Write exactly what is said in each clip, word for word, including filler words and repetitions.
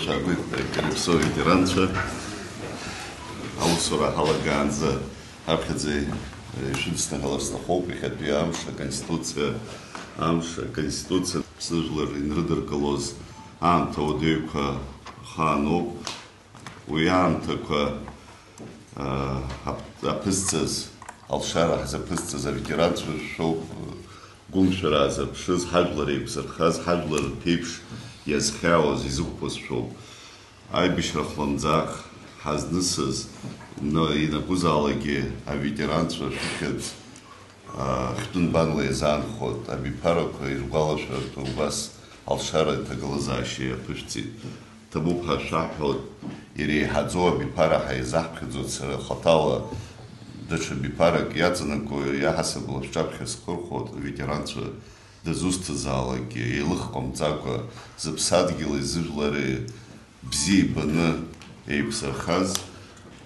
Шәагәеит, Калиԥсо аветеранцәа, аусура ҳалагаанӡа ҳаԥхьаӡа ишәыдысныҳәалар сҭахуп, иахьатәи амш, аконституциа амш, аконституциа Аԥсны жәлар инрыдыркылоз аамҭа уадаҩқәа рхаан ауп. Уи аамҭақәа, аа, ҳап-, аԥызҵаз, алшара ҳзаԥызҵаз аветеранцәа шәоуп, гәымшәара аазырԥшыз, ҳажәлар еиқәзырхаз, ҳажәлар рԥеиԥш иазхьаауаз, изықәԥоз шәоуп. Аибашьра хлымӡаах ҳазнысыз, на-, ианакәызаалакгьы аветеранцәа шәыхьӡ, аа, хьтәы нбанла иазаанхоит, абиԥарақәа иргәалашәартә убас алшара аҭагылазаашьа иаԥышәҵеит. Ҭабуп ҳәа шәаҳҳәоит, иреиҳаӡоу абиԥара ҳаизаҳԥхьаӡоит, сара хаҭала даҽа биԥарак иаҵанакуа иаҳасабала шәҿаԥхьа схырхәоит, аветеранцәа дызусҭазаалакгьы еилых ҟамҵакәа, зыԥсадгьыли зыжәлари бзиа ибаны еиқәзырхаз,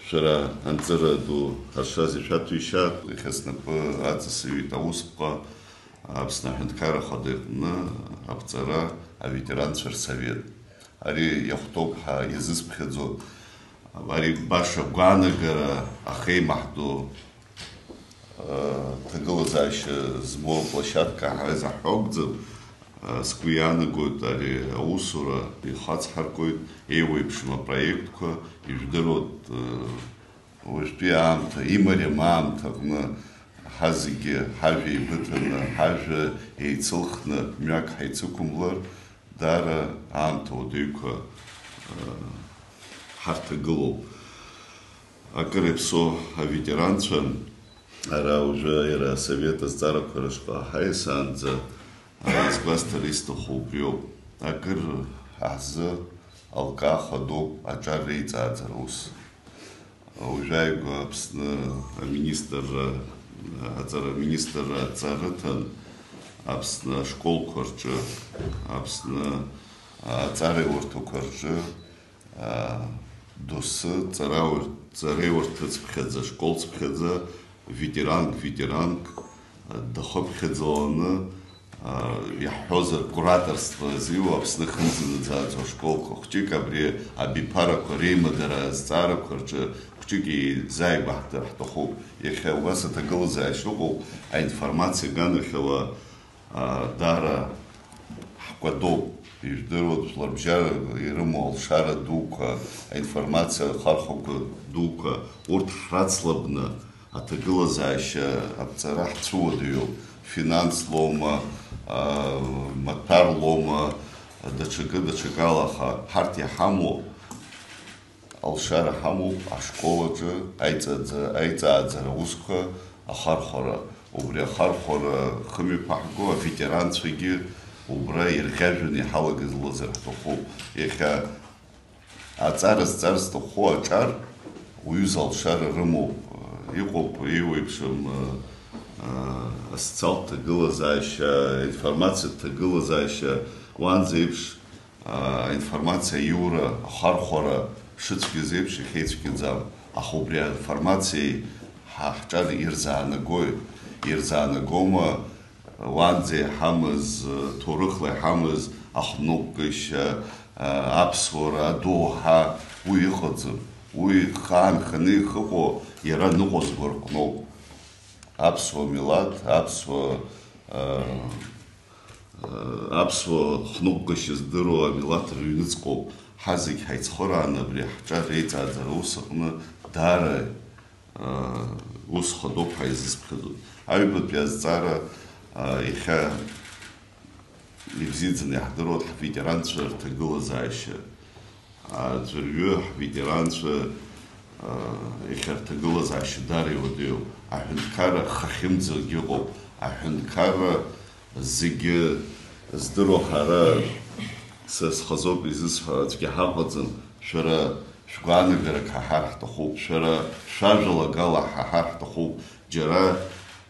шәара анҵыра ду ҳаршаз ишәаҭәеишьаат, иахьа снапы аҵасыҩит аусԥҟа, Аԥсны Аҳәынҭқарра Ахада иҟны аԥҵара аветеранцәа рсовет. Ари иахәҭоуп ҳәа иазысԥхьаӡо, ари баша гәаанагара ахеимаҳдо, ҭагылазаашьа змоу аплощадка ҳәа изаҳҳәо акәӡам. Сгәы иаанагоит, ари аусура ихацҳаркуеит, еиуеиԥшым апроектқәа, ижәдыруеит, уажәтәи аамҭа, имариам аамҭа аҟны ҳазегьы ҳажәа еибыҭаны, ҳажәа еицылхны мҩак ҳаицықәымлар, даара аамҭа уадаҩқәа, ҳарҭагылоуп. Акыр иаԥсоу аветеранцәа, ара уажәы иара асовет азҵаарақәа рышҟа ҳаиасаанӡа, изгәасҭар исҭаху убриоуп. Акыр ҳзы алкаа хадоуп аҿар реиҵааӡара ус. Уажәааигәа Аԥсны аминистрра, аҵара аминистрра аҵа рыҭан Аԥсны ашколқәа рҿы, Аԥсны аҵареиурҭақәа рҿы, а, доусы ҵараур-, ҵареиурҭыцԥхьаӡа, школцԥхьаӡа, ветеранк, ветеранк, а, дахыԥхьаӡаланы, а, иаҳҳәозар, кураторство зиуа Аԥсны хымзанаӡааӡоу ашколқәа хәҷык абри абиԥарақәа реимадара азҵаарақәа рҿы хәҷык еизааигәаҳтәыр ҳҭахуп. Иахьа убас аҭагылазаашьа ыҟоуп, аинформациа аганахьала, а, даара ҳкәадоуп. Ижәдыруа, жәларбжьара ирымоу алшара дуқәа, аинформациа ахархәақәа дуқәа, урҭ ҳрацлабны аҭагылазаашьа аԥҵара ҳцәыуадаҩуп. Финанслоума, а, маҭәарлоума, даҽакы, даҽакала, аха ҳарҭ иҳамоу алшара ҳамоуп ашкол аҿы аиҵаӡа-, аиҵааӡара аусқәа ахархәара. Убри ахархәара хымҩаԥаҳго аветеранцәагьы убра ирӷьажәҩаны иҳалагылазар ҳҭахуп. Иахьа аҵара зҵар зҭаху аҿар уаҩы залшара рымоуп. Иҟоуп еиуеиԥшым, а, асоциалтә ҭагылазаашьа, аинформациатә ҭагылазаашьа, уаанӡа еиԥш аинформациа аиура, ахархәара шыцәгьаз еиԥш иахьеицәгьаӡам. Аха убри аинформациеи ҳа ҳҿар ирзаанагои? Ирзаанагома уаанӡа иҳамаз, ҭоурыхла иҳамаз ахныҟәгашьа, аԥсуара, адоуҳа, уи ыҟаӡам. Уи хаанханы ихыҟоу иара ныҟәызго рҟноуп. Аԥсуа милаҭ, аԥсуа, а, аԥсуа хныҟәгашьа здыруа амилаҭ рыҩныҵҟоуп. Ҳазегь ҳаицхырааны абри ҳҿар реиҵааӡара аус аҟны даара, а, ус хадоуп ҳәа изысԥхьаӡоит. Аҩбатәи азҵаара, а, иахьа ибзиаӡаны иаҳдыруеит ҳветеранцәа рҭагылазаашьа. Аӡәырҩы ҳветеранцәа, а, иахьа рҭагылазаашьа даара иуадаҩуп. Аҳәынҭқарра хахьымӡогь ыҟоуп. Аҳәынҭқарра зегьы здыруа ҳара, са схазоуп изысҳәо аӡәгьы ҳаҟаӡам. Шәара шәгәаанагарак ҳаҳар ҳҭахуп. Шәара шәажәалагала ҳаҳар ҳҭахуп. Џьара,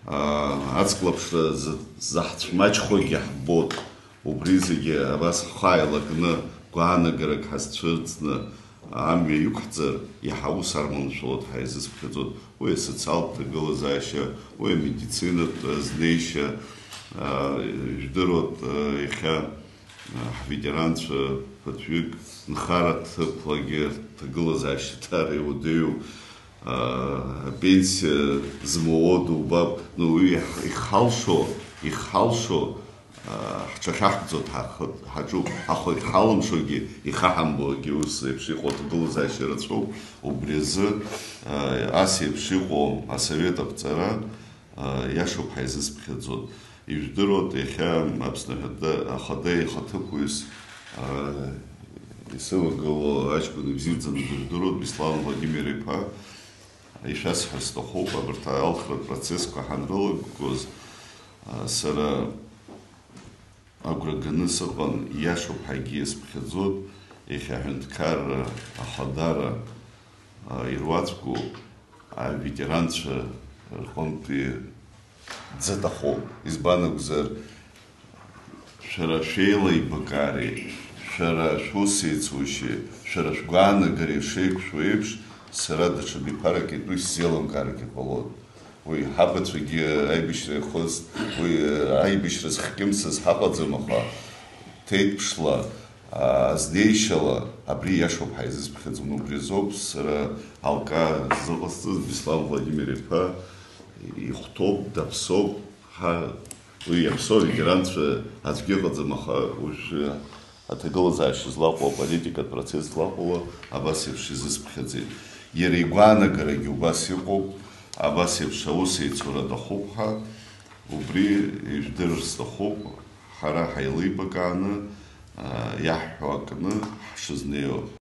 аа, аҵклаԥшра за-, заҳцәмаҷхогьы ҳбоит. Убри зегьы абас ҳхы ааилакны, гәаанагарак ҳазцәырҵны амҩа иқәҳҵар, иаҳа ус арманшәалоит ҳәа изысԥхьаӡоит. Уи асоциалтә ҭагылазаашьа, уи амедицинатә знеишьа, аа, ижәдыруеит, аа, иахьа, аа, ҳветеранцәа Ԥыҭҩык нхара ҭыԥлагьы ҭагылазаашьа даара иуадаҩу, аа, апенсиа змоуа дубап. Ну, уи иаҳ-, ихалшо, ихалшо, аа, ҳҽахьаҳкӡо дҳахыт-, ҳаҿуп. Аха иҳалымшогьы, ихаҳамбогьы ус еиԥш иҟоу аҭагылазаашьа рацәоуп. Убри азы, аа, ас еиԥш иҟоу асовет аԥҵара, аа, иашоуп, ҳаизыԥхьаӡоит. Ижәдыруеит, иахьа Аԥсны Ахада, Ахада ихаҭыԥуаҩыс, аа, исывагылоу аҷкәын ибзиаӡаны дыжәдыруеит, Беслан Владимир-иԥа, ишәасҳәар сҭахуп, абарҭ алхратә процессқәа ҳанрылагоз, аа, сара агәра ганы сыҟан, иашоуп, ҳәагьы иазԥхьаӡоит, иахьа аҳәынҭқарра ахадара, аа, ируаӡәку аветеранцәа рҟынтәи дзаҭаху. Избан акәзар, шәара шәеилаибакаареи, шәара шәус еицушьеи, шәара шәгәаанагареи шеиқәшәо еиԥш, сара даҽа биԥарак итәы исзеилымкааргьы ҟалоит. Уи ҳабацәагьы аибашьра иахыст, уи аибашьра зхькьымсыз ҳаҟаӡам, аха ҭеиҭԥшла, азнеишьала абри иашоуп ҳаизызԥхьаӡом. Убри азоуп сара алкаа зыҟасҵаз, Беслан Владимир-иԥа ихәҭоуп, даԥсоуп, ҳа, уи иаԥсоу аветеранцәа аӡәгьы ыҟаӡам, аха уажәы аҭагылазаашьа злаҟоу, аполитикатә процесс злаҟоу абас еиԥш изысԥхьаӡеит. Иара игәаанагарагьы убас иҟоуп, абас еиԥш аус еицура аҭахуп ҳәа, убри ижәдырыр сҭахуп, ҳара ҳаилибакааны, аа, иаҳҳәо акны ҳшызнеиуа.